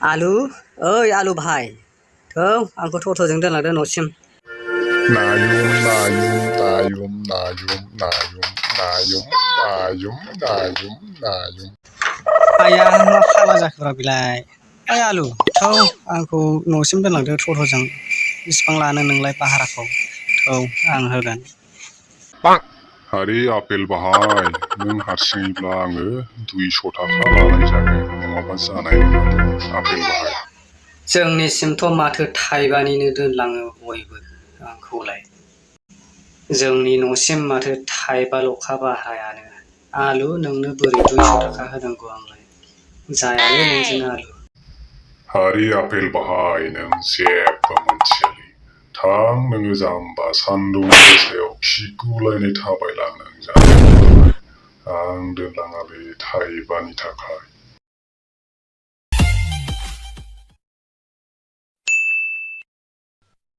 आलु ओइ आलु भाई थौ आंखौ टट'जों दोनलांदो न'सिम नायुम नायुम नायुम नायुम नायुम नायुम नायुम नायुम नायुम आया मा फाग्ला जाखोब्रा बेलाय ओइ आलु थौ आंखौ न'सिम दोनलांदो टट'जों बेसिबां लानो नोंलाय भाराखौ थौ आं होगोन आरे आपेल बाहाय नों हारसिङैब्ला आङो 200 थाखा लानाय जागोन नङाबा जानाय नङा आपेल बाहाय जोंनिसिमथ' माथो थाइबानिनो दोनलाङो बयबो आंखौलाय जोंनि न'सिम माथो थाइबाल'खा भारायानो आलु नोंनो बोरै 200 थाखा होनांगौ आंलाय जायालै नोंजों आलु आरे आपेल बाहाय नों जेबो मोनथियालै थां नोङो जाम्बा सान्दुं गोसायाव खिगुलायनाय थाबायलां नों जाम्बा आं दोनलाङालै थाइबानि थाखाय